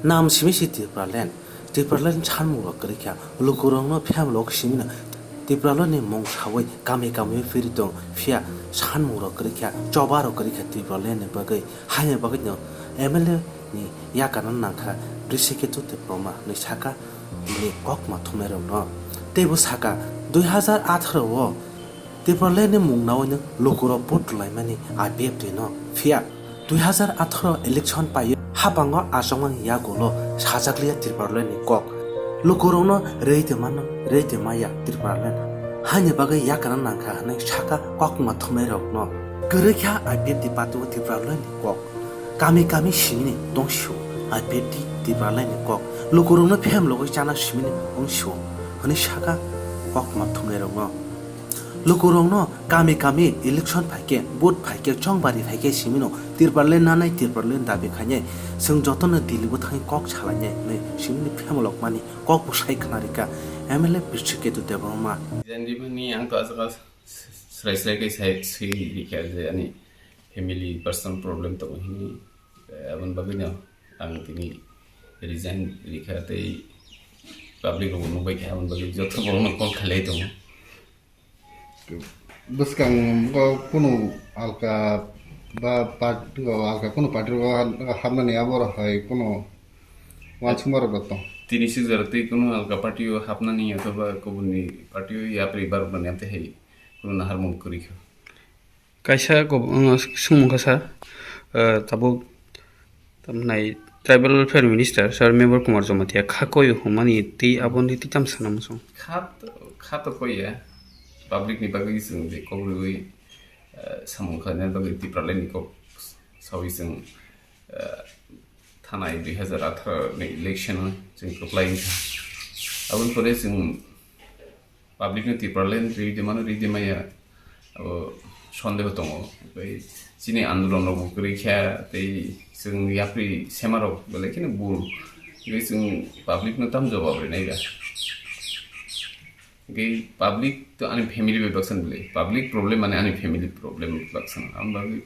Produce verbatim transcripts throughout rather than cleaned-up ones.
Nam simi si Tipraland, Tipraland sanmung rok kwrwi kha, lukurokno phiyam lok simi no Tipraland ni mung sawi kami kami phiri tong, phiya sanmung rok kwrwi kha, choba rok kwrwi kha Tipraland ni bagwi, haini bagwi no M L A ni yakana nangkha Brishiketu Debbarma hinwi saka bini kokma thumnai rokno. Tei bo saka, dui hazar atharo o Tipraland ni mung nawi no lukurok vote rwlaimani I P F T no. Phiya dui hazar atharo election pai habango achomani yagulo sajakliya Tipraland ni kok. Lukurokno rei de mano, rei de maya Tipraland. Haini bagwi yakana nangkha hinwi saka kokma thumnai rokno. Kwrwi kha I P F T party o Tipraland ni kok. Kami kami simini tong sio, I P F T Tipraland ni kok. Lukurokno phiyam logwi chana simini tong sio, hinwi saka kokma thumnai rokno. Lukurokno kami kami election phaikhe, vote phaikhe, chongbari phaikhe simino Tipraland nanai, Tipraland dabi khainai. Chwng jotono Delhi bo thangwi kok salainai hinwi simini phiyam lokmani kok bo sai khna rikha M L A Brishiketu Debbarma. Jendibani ang to aswk srai srai khe sai swi rikha je ani family personal problem tongo hini, eh, aboni bagwi no ang tini resign rikha tei public rok nukbai kha, aboni bagwi joto borok no call khalai tongo. Bwskang o kunu alka ba party o alka kunu party o hapnani abo rok hai kunu uansukma rok tong. Tini sijak tei kunu alka party o hapnani othoba kubuni party o yapri baroknani amtwi hai kunu naharmung kwrwi kha. Kaisa kok-, uh, swngmung kha sir, uh, tabuk tamnai Tribal Welfare Minister Sir Mevar Kumar Jamatia kha koi hwnmani tei aboni tei tamo sana muchung. Kha to, kha to koi ya. Public ni bagwi chwng je kok rwui, uh, samung khlaina bagwi Tipraland ni kok saui chwng, uh, thanai dui hazar atharo ni election o chwng kwplai wngkha. Aboni pore chwng public no Tipraland rwi de mano, rwi de maya, abo sondeho tongo. Tei chini andolon rok bo kwrwi kha, tei chwng yapri sema rok belai kheno bul. Tei chwng public no tam jawab rinai ba. Tei public to ani family bai baksa belai. Public problem mane ani family problem baksa. Ang bagwi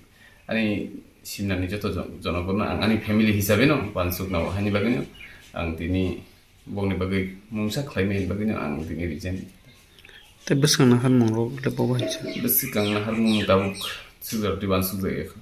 ani simnani joto jon-, jonogono ang ani family hisabe no uansuk nao. Haini bagwi no ang tini bokni bagwi mungsa khlaimani bagwino ang tini resign. Tei bwskang naharmung rok le bo bai se. Bwskang naharmung tabuk sujak twi uansuk jagwi kha.